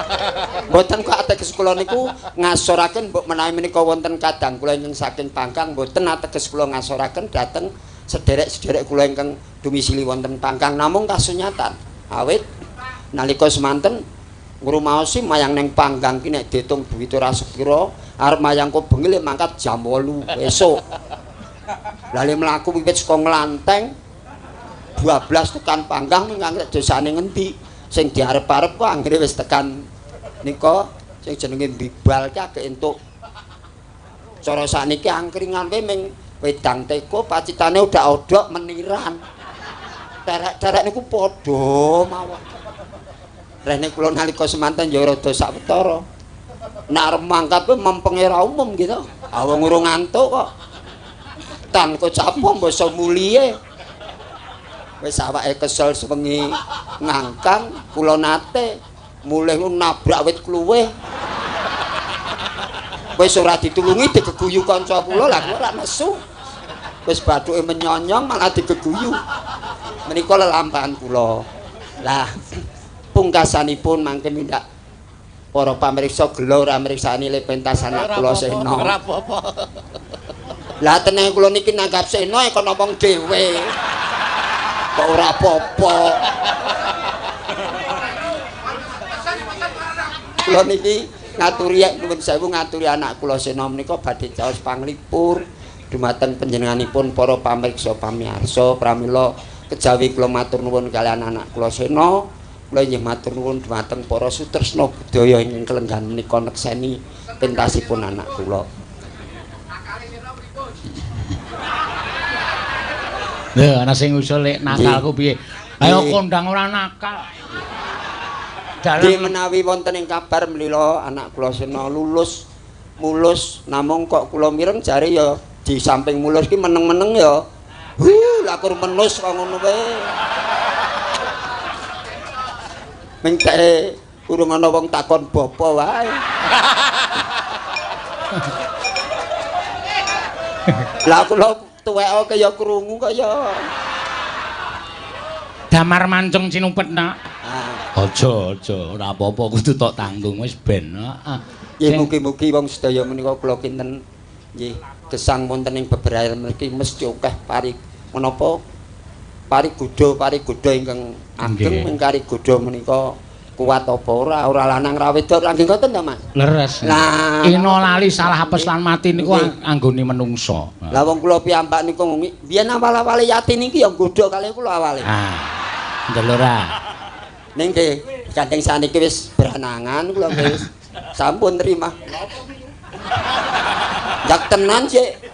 S1: Mboten kok ateges kula niku ngasoraken mbok menawi menika wonten kadang kula ingkang saking Panggang, mboten ateges kula ngasoraken dhateng sederek-sederek kula ingkang domisili wonten Panggang namung kasunyatan. Awit nalika semanten ngrumaosi mayang ning Panggang ki nek diitung duwite ora sepira, arep mayang kok bengi lek mangkat jam 8 esuk. Lha le mlaku wiwit saka Nglanteng 12 tekan Panggang ning angrek desane ngendi sing diarep-arep kok anggere wis tekan nika sing jenenge Bibal ki agek entuk. Cara sakniki angkringan kuwi ming wedang teko pacitane odak-odok meniran. Terek-terek niku padha mawon. Rene kula nalika semanten ya rada sawetara. Nek arep mangkat kuwi mempenge ra umum gitu. Ah wong urung ngantuk kok. Tan kok capo mbasa mulihe. Wis awake kesel sewengi ngangkang kula nate mulih nabrak wit kluwih. Wis ora ditulungi digeguyu kanca kula, lah kula ora nesu. Wis bathuke menyonyong malah digeguyu. Menika lelampahan kula. Lah pungkasanipun mangke mindak para pamirsa gela ora mriksani le pentas anak kula Sena.
S3: Ora apa-apa.
S1: Lah teneng kula niki nanggap Sena kon ngomong dhewe. Kok ora apa-apa. Kula niki ngaturi nuwun sewu ngaturi anak kula Sena menika badhe caos panglipur dumateng panjenenganipun para pamirsa pamiyarsa pramila kejawi kula matur nuwun kalian anak kula Sena. Kula inggih matur nuwun dumateng para sutresna budaya ingkang kelenggan menika nekseni pentasipun anak kula.
S2: Lha ana sing usul lek nakalku piye? Ayo kondang ora nakal.
S1: Nggih menawi wonten ing kabar mlila anak kula Sena lulus mulus namung kok kula mireng jare ya di samping mulus ki meneng-meneng ya. Huh, lakur menus kok ngono wae. Mengke urung ana wong takon bapa wae. Lah kula tuweke kaya krungu kaya
S2: damar mancung cinupet nak. Aja aja ora apa-apa kudu tok tanggung wis ben. Heeh.
S1: Nggih mugi-mugi wong sedaya menika kula kinten nggih gesang wonten ing beberayan mriki mesti akeh pari menapa parigoda ingkang ageng ming karigoda menika kuat apa ora ora lanang ra wedok lha nggih ngoten to Mas.
S2: Leres.
S1: Lah
S2: ina lali salah apes lan mati niku anggone menungso.
S1: Lah wong kula piyambak niku biyen awal-awale yati niki ya nggodha kalih kula awale.
S2: Ah. Ndelok ra.
S1: Ning nggih gandeng saniki wis beranangan kula wis sampun terima. Ndak tenan sik.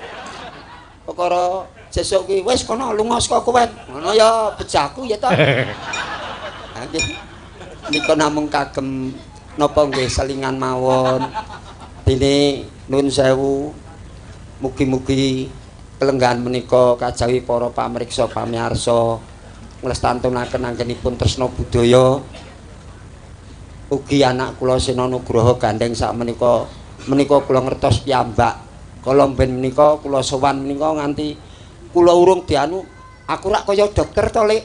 S1: Perkara sesuk ki wis kono lunga saka kowe. Ngono ya bejaku ya to. Ha nggih. Nika namung kagem napa nggih selingan mawon. Dene nuwun sewu. Mugi-mugi pelenggahan menika kajawi para pamriksa pamiyarsa nglestantunaken anggenipun tresna budaya. Ugi anak kula Sena Nugroho gandeng sakmenika menika kula ngertos piyambak. Kala mben menika kula sowan menika nganti kula urung dianu aku rak kaya dokter to, Lek.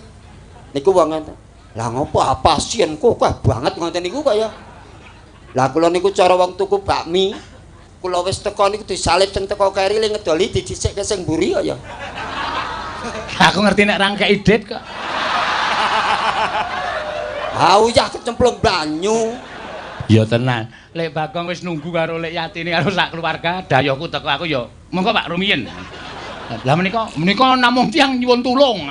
S1: Niku wong ngenten. Lah ngopo pasienku akeh banget ngoten niku kaya. Lah kula niku cara wong tuku bakmi, kula wis teko niku disalib sing teko keri le ngedoli didhisikke sing mburi kaya.
S2: Aku ngerti nek ra ngekeki dit kok.
S1: Ha uyah kecemplung banyu.
S2: Ya tenan. Lek Bagong wis nunggu karo Lek Yatine karo sak keluarga, dayohku teko aku ya monggo Pak rumiyin. Lah menika menika namung tiyang nyuwun tulung.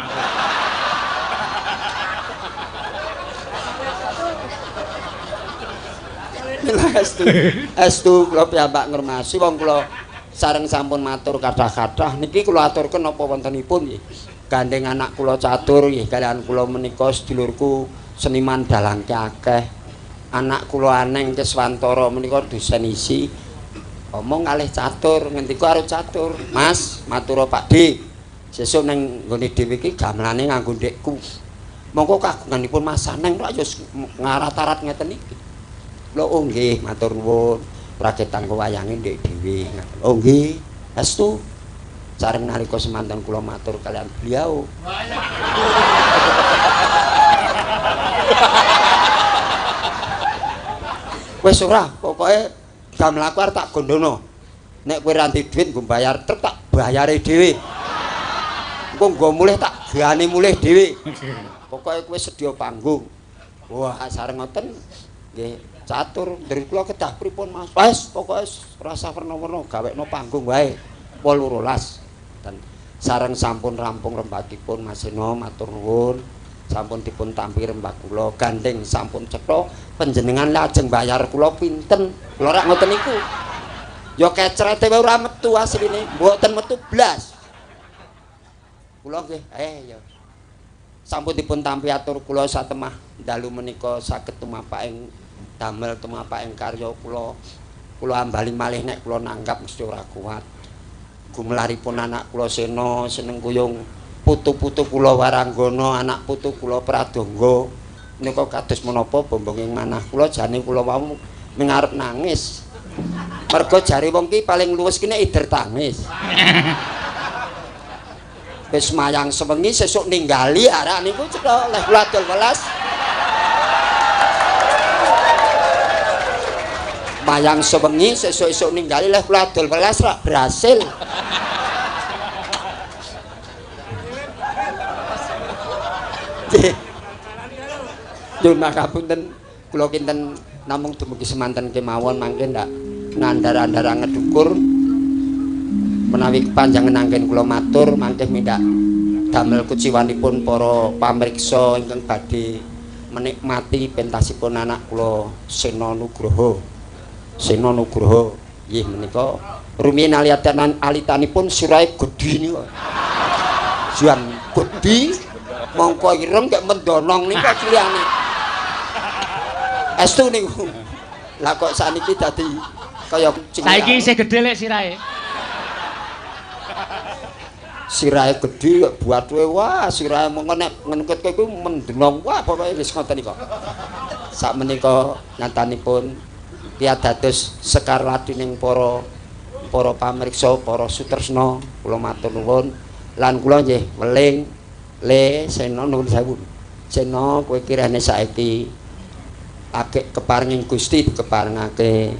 S1: Estu. Estu kula piyambak ngremasi wong kula sareng sampun matur kathah-kathah niki kula aturken napa wontenipun nggih. Gandeng anak kula Catur nggih kalian kula menika sedulurku seniman dalang akeh. Anak kula Aneng Keswantara menika dosen isi omong kalih Catur ngendika karo Catur, "Mas, matur Pak D. Sesuk ning nggone dhewe iki gamelane nganggo ndekku. Monggo kagunganipun Mas Aneng rak ya ngarat-arat ngeten iki." Lho oh nggih, matur nuwun. Pragetan wayange ndek dhewe. Oh nggih, estu. Sareng nalika semanten kula matur kalian beliau. Wis ora, pokoke gamelaku arep tak gondono. Nek kowe ra ndek dhuwit nggo bayar truk tak bayare dhewe. Engko nggo mulih tak gane mulih dhewe. Pokoke kowe sedia panggung. Wah, sareng ngoten nggih. Catur, ndher kula kedah pripun Mas? Wis pokoke rasa werna-werna gawekno panggung wae. 8 Dan sareng sampun rampung rembagipun Mas Seno matur nuwun. Sampun dipun tampi rembag kula, gandeng sampun cetha panjenengan lajeng bayar kula pinten? Kula rak ngoten niku. Ya kecrete wae ora metu asline, mboten metu blas. Kula nggih, ya. Sampun dipun tampi atur kula satemah dalu menika saged tumapaking damel tumapaking karya kula. Kula ambali malih nek kula nanggap mesti ora kuat. Gumelaripun anak kula Sena seneng kuyung putu-putu kula Waranggana, anak putu kula Pradangga menika kados menapa bombonging manah kula jane kula wau mengarep nangis. Mergo jare wong ki paling luwes ki nek ider tangis. Wis mayang sewengi sesuk ninggali arak niku cetha leh kula adol welas. Mayang sewengi sesuk-esuk ninggali leh kula adol welas rak berhasil. Nyuwun pangapunten kula kinten namung dumugi semanten kemawon mangke ndak ngandhar-andhar ngedukur menawi kepanjangan anggen kula matur mangke mindak damel kuciwanipun para pamriksa ingkang badhe menikmati pentasipun anak kula Sena Nugroho. Sena Nugroho nggih menika rumiyin alitanipun sirahe gedhi niku. Jan gedhi mongko ireng kek mendonong niku ciliyane. Estu niku. Lah kok saniki dadi kaya kucing.
S2: Saiki isih gedhe lek sirahe.
S1: Sirahe gedhe kok buatwe wah sirahe mongko nek ngengketke kuwi mendenong wah pokoke wis ngoten niku. Sakmenika nyatanipun piyadados sekar ladining para pamriksa, para sutresna, kula matur nuwun lan kula nggih weling le Sena nuwun sewu. Sena kowe kirane saiki akeh keparenging Gusti dikeparengake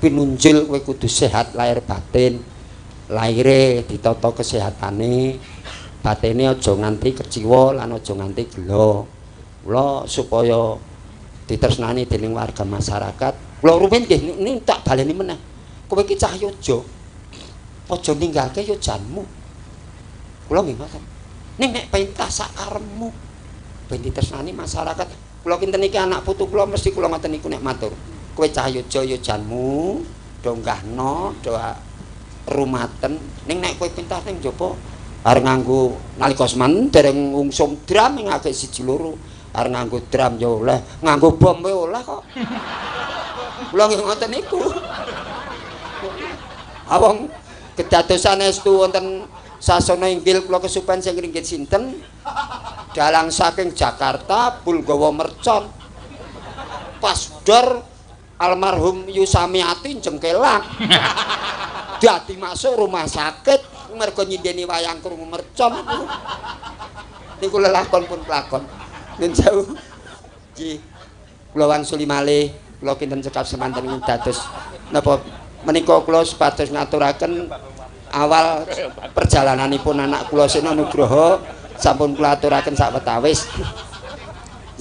S1: pinunjul kowe kudu sehat lahir batin. Lahire ditata kesehatane, batine aja nganti keciwa lan aja nganti gela. Kula supaya ditresnani dening warga masyarakat. Kula rumiyin nggih niki tak baleni meneh. Kowe iki cah yoja. Aja ninggalke yojanmu. Kula nggih ngoten. Ning nek pentas sak karepmu ben ditresnani masyarakat. Kula kinten iki anak putu kula mesti kula ngoten niku nek matur. Kowe cah yoja yojanmu Do nggahno, do rumaten. Ning nek kowe pintas ning njaba arep nganggo nalika semanten dereng ungsum drum ing akeh siji loro. Arep nganggo drum ya oleh, nganggo bom wae oleh kok. Kula nggih ngoten niku. Awong kedadosan estu wonten sasana inggil kula kesupen sing ringgit sinten dalang saking Jakarta bul gawa mercon. Pas dor almarhum Yusamiati jengkelak. Dadi masuk rumah sakit mergo nyindeni wayang krungu mercon. Niku lelakon pun pelakon. Nun sewu. Nggih. Kula wangsuli malih, kula kinten cekap semanten dados napa menika kula supados ngaturaken awal perjalananipun anak kula Sena Nugroho sampun kula aturaken sawetawis.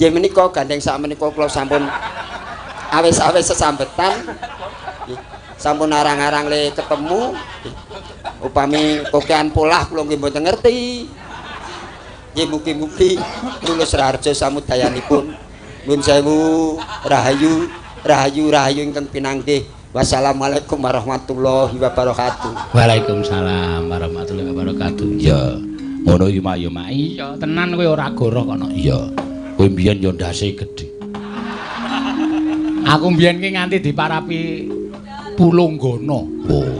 S1: Nggih menika gandeng sak menika kula sampun awis-awis sesambetan. Sampun arang-arang le ketemu. Upami kokean polah kula nggih mboten ngerti. Nggih mugi-mugi lulus raharja samudayanipun. Nuwun sewu, rahayu, rahayu, rahayu ingkang pinanggih. Wassalamualaikum warahmatullahi wabarakatuh.
S2: Waalaikumsalam warahmatullahi wabarakatuh. Ya, ngono iki mak ya mak. Iya, tenan kowe ora goroh kono. Iya. Kowe mbiyen ya ndase gedhe. Aku mbiyen ki nganti diparapi Pulunggono. Oh,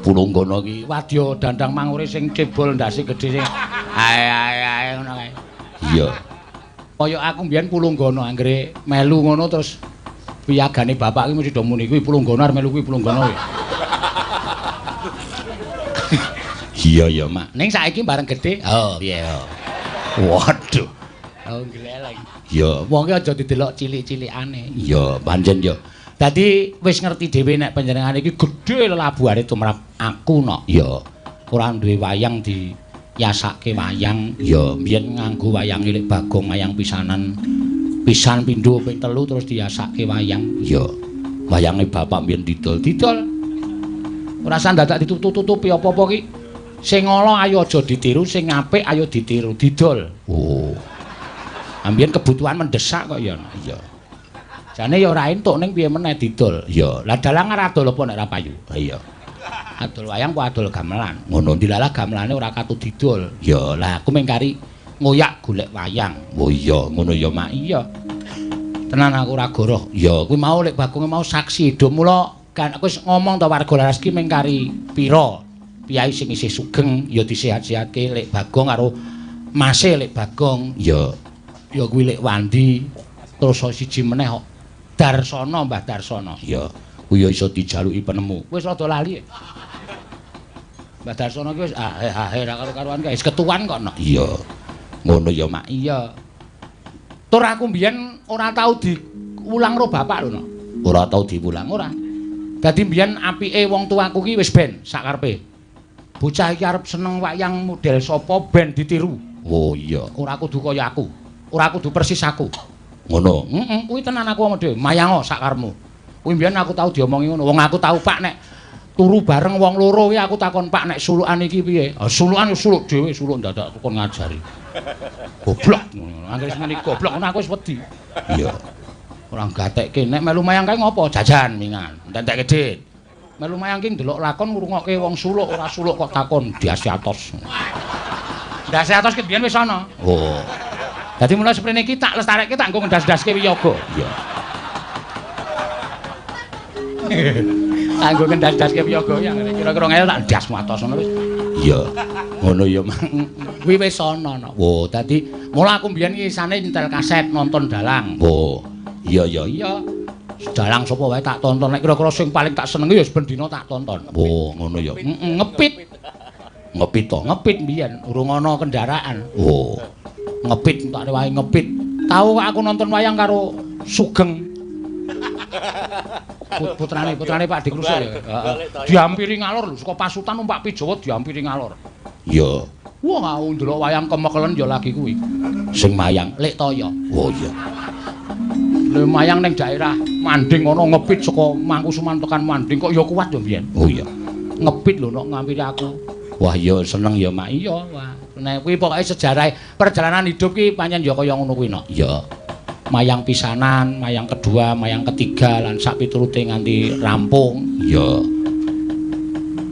S2: Pulunggono ki wadya dandang mangure sing cebol ndase gedhe sing ae ae ae ngono kae. Iya. Kaya aku mbiyen Pulunggono anggere melu ngono terus piyagane bapak ki mesti do muni kuwi Pulunggono arep melu kuwi Pulunggono. Iya ya, Mak. Ning saiki bareng gedhe. Oh, piye. Waduh. Oh, gleleng. Ya, wong ki aja didelok cilik-cilikane. Iya, pancen ya. Dadi wis ngerti dhewe nek panjenengane iki gedhe lelabuhane tumrap aku nok. Ya. Ora duwe wayang diyasake wayang. Ya, mbiyen nganggo wayang Lek Bagong wayang pisanan. Pisan pindho ping telu terus diasake wayang. Ya. Wayange bapak mbiyen didol-didol. Ora usah dadak ditutup-tutupi apa-apa ki. Sing ala ayo aja ditiru, sing apik ayo ditiru, didol. Oh. Ambiyen kebutuhan mendesak kok ya. Iya. Jane ya ora entuk ning piye meneh didol. Ya. Lah dalang ora adol apa nek ora payu. Ha iya. Adol wayang apa adol gamelan. Ngono dilalah gamelane ora katut didol. Ya, lah aku mung kari ngoyak golek wayang. Oh iya, ngono ya Mak. Iya. Tenan aku ora goroh. Ya, kuwi mau Lek Bagonge mau saksi do mula kan aku wis ngomong to warga Laras ki mung kari pira piyai sing isih sugeng ya disehat-sehatke Lek Bagong karo mase Lek Bagong. Ya. Ya kuwi Lek Wandi terus siji meneh kok Darsono, Mbah Darsono. Ya, kuwi ya iso dijaluki penemu. Wis rada lali. Mbah Darsono ki wis ahe-ahe ra karo-karuan kae wis ketuan kok nok. Iya. Ngono ya Mak. Iya. Tur aku mbiyen ora tau diulang karo bapak lho nok. Ora tau diulang ora. Dadi mbiyen apike wong tuaku ki wis ben sak karepe. Bocah iki arep seneng wayang model sapa ben ditiru. Oh iya, ora kudu kaya aku. Ora kudu persis aku. Ngono. Heeh, kuwi tenan aku omong dhewe, mayango sak karepmu. Kuwi mbiyen aku tau diomongi ngono. Wong aku tau Pak nek turu bareng wong loro kuwi aku takon Pak nek sulukan iki piye? Ah sulukan suluk dhewe, suluk ndadak kon ngajari. Goblok ngono. Anggere wis muni goblok ngono aku wis wedi. Iya. Ora gatekke nek melu mayang kae ngopo? Jajan mingan, entek-entekke dhit. Melu mayang ki ndelok lakon ngrungokke wong suluk ora suluk kok takon ndase atos. Ndase atos ki biyen wis ana. Oh. Dadi mulai seprene iki tak lestarekke tak nggo ngendas-ndaske wiyaga. Iya. Tak nggo ngendas-ndaske wiyaga ya kira-kira ngene tak ndasmu atos ngono wis. Iya. Ngono ya, Mang. Kuwi wis ana no. Oh, dadi mula aku mbiyen ki isane nyetel kaset nonton dalang. Oh. Iya iya iya. Dalang sapa wae tak tonton nek kira-kira sing paling tak senengi ya ben dina tak tonton. Oh, ngono ya. Heeh, ngepit. Ngepit to, ngepit mbiyen urung ana kendaraan. Oh. Ngepit tak rewahi ngepit. Tahu kok aku nonton wayang karo Sugeng. Putrane Pak Dikrusuk ya. Heeh. Diampiri ngalor lho saka pasutan numpak Pijawa diampiri ngalor. Iya. Wah, aku ndelok wayang kemekelen ya lagi kuwi. Sing mayang Lek Toyo. Oh iya. Lha mayang ning daerah Manding ana ngepit saka Mangkusuman tekan Manding kok ya kuat ya mbiyen. Oh iya. Ngepit lho nok ngampiri aku. Wah iya seneng ya Mak. Iya, wah. Nek kuwi pokoke sejarah perjalanan hidup ki pancen ya kaya ngono kuwi nok. Iya. Mayang pisanan, mayang kedua, mayang ketiga lan sak piturute nganti rampung. Iya.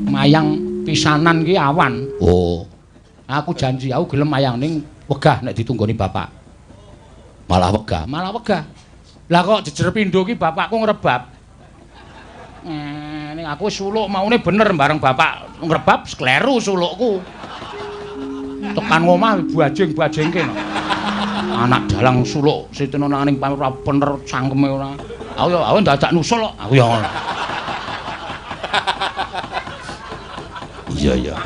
S2: Mayang pisanan ki awan. Oh. Aku janji aku gelem mayang ning wegah nek ditunggoni bapak. Malah wegah, malah wegah. Lah kok jejer pindho ki bapakku ngrebab. Ning aku suluk maune bener bareng bapak ngrebab kleru sulukku. Tekan omah bajing-bajingke no. Anak dalang suluk siteno nang ning ora bener cangkeme ora. Aku ya aku ndadak nusul kok. Aku ya ngono. Iya iya.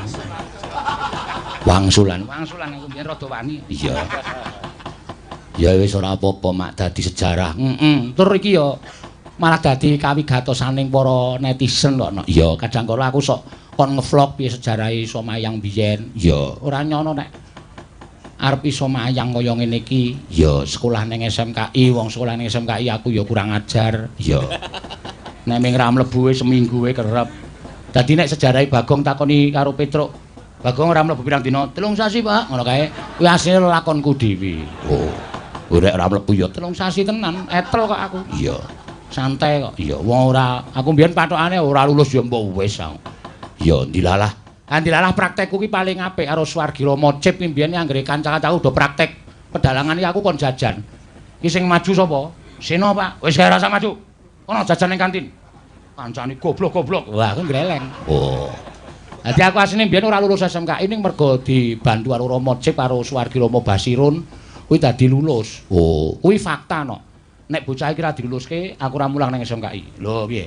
S2: Wangsulan, wangsulan aku biyen rada wani. Iya. Ya wis ora apa-apa mak dadi sejarah. Heeh. Tur iki ya malah dadi kawigatosaning para netizen kok. Iya, kadang kala aku sok kon ngevlog piye sejarahe iso mayang biyen. Iya, ora nyono nek arep iso mayang kaya ngene iki. Ya sekolah ning SMKI, wong sekolah ning SMKI aku ya kurang ajar. Iya. Nek ming ra mlebu seminggu wae kerep. Dadi nek sejarahe Bagong takoni karo Petruk, Bagong ora mlebu pirang dina? 3 sasi, Pak. Ngono kae. Kuwi asline lakonku dhewe. Oh. Ora ora mlebu ya 3 sasi tenan, etel kok aku. Iya. Santai kok. Iya, wong ora aku mbiyen pathokane ora lulus ya mbok wis aku. Ya ndilalah. Andilalah praktekku ki paling apik karo Swargi Rama Cip ki mbiyen anggere kanca-kancaku do praktek pedalangan iki aku kon jajan. Ki sing maju sapa? Seno, Pak. Wis gak rasa maju. Kono jajan ning kantin. Kancane goblok-goblok. Wah, aku ngreleng. Oh. Dadi aku asline mbiyen ora lulus SMKI ning mergo dibantu karo Rama Cip karo Swargi Rama Basirun kuwi dadi lulus. Oh, kuwi fakta no. Nek bocah iki ra diluluske, aku ora mulang ning SMKI. Lho, piye?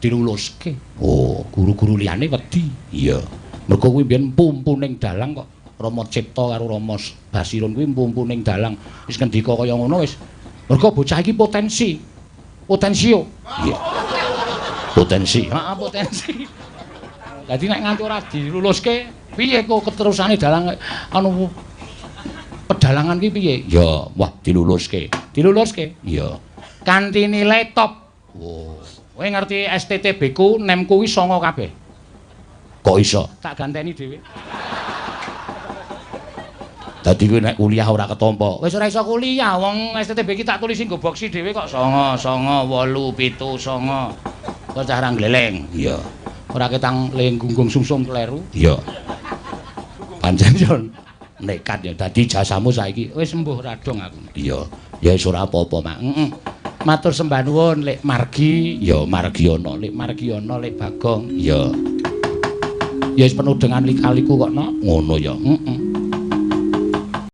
S2: Diluluske. Oh, guru-guru liyane wedi. Iya. Mergo kuwi mbiyen pumpuning dalang kok. Rama Cipta karo Rama Basirun kuwi pumpuning dalang. Wis ngendika kaya ngono wis. Mergo bocah iki potensi. Potensio. Iya. Potensi. Heeh, potensi. Dadi nek nganti ora diluluske, piye kok keterusane dalang anu pedalangan ki piye? Ya, wah diluluske. Diluluske? Iya. Kanthi nilai top. Wow. Kowe ngerti STTB ku nemku kuwi 9 kabeh. Kok iso? Tak ganteni dhewe. Dadi kowe nek kuliah ora ketampa. Wis ora iso kuliah, wong STTB ki tak tulisi nggo boksi dhewe kok 9 9 8 7 9. Kok cah ra gleleng. Iya. Ora ketang le gunggung sungsum kleru. Iya. Pancen yo nekat ya dadi jasamu saiki wis embuh radong aku. Iya. Ya wis ora apa-apa, Mak. Heeh. Matur sembah nuwun Lek Margi, ya Margiono, Lek Margiono, Lek Bagong, ya. Ya wis penuh dengan lika-liku kok, Nok. Ngono ya. Heeh.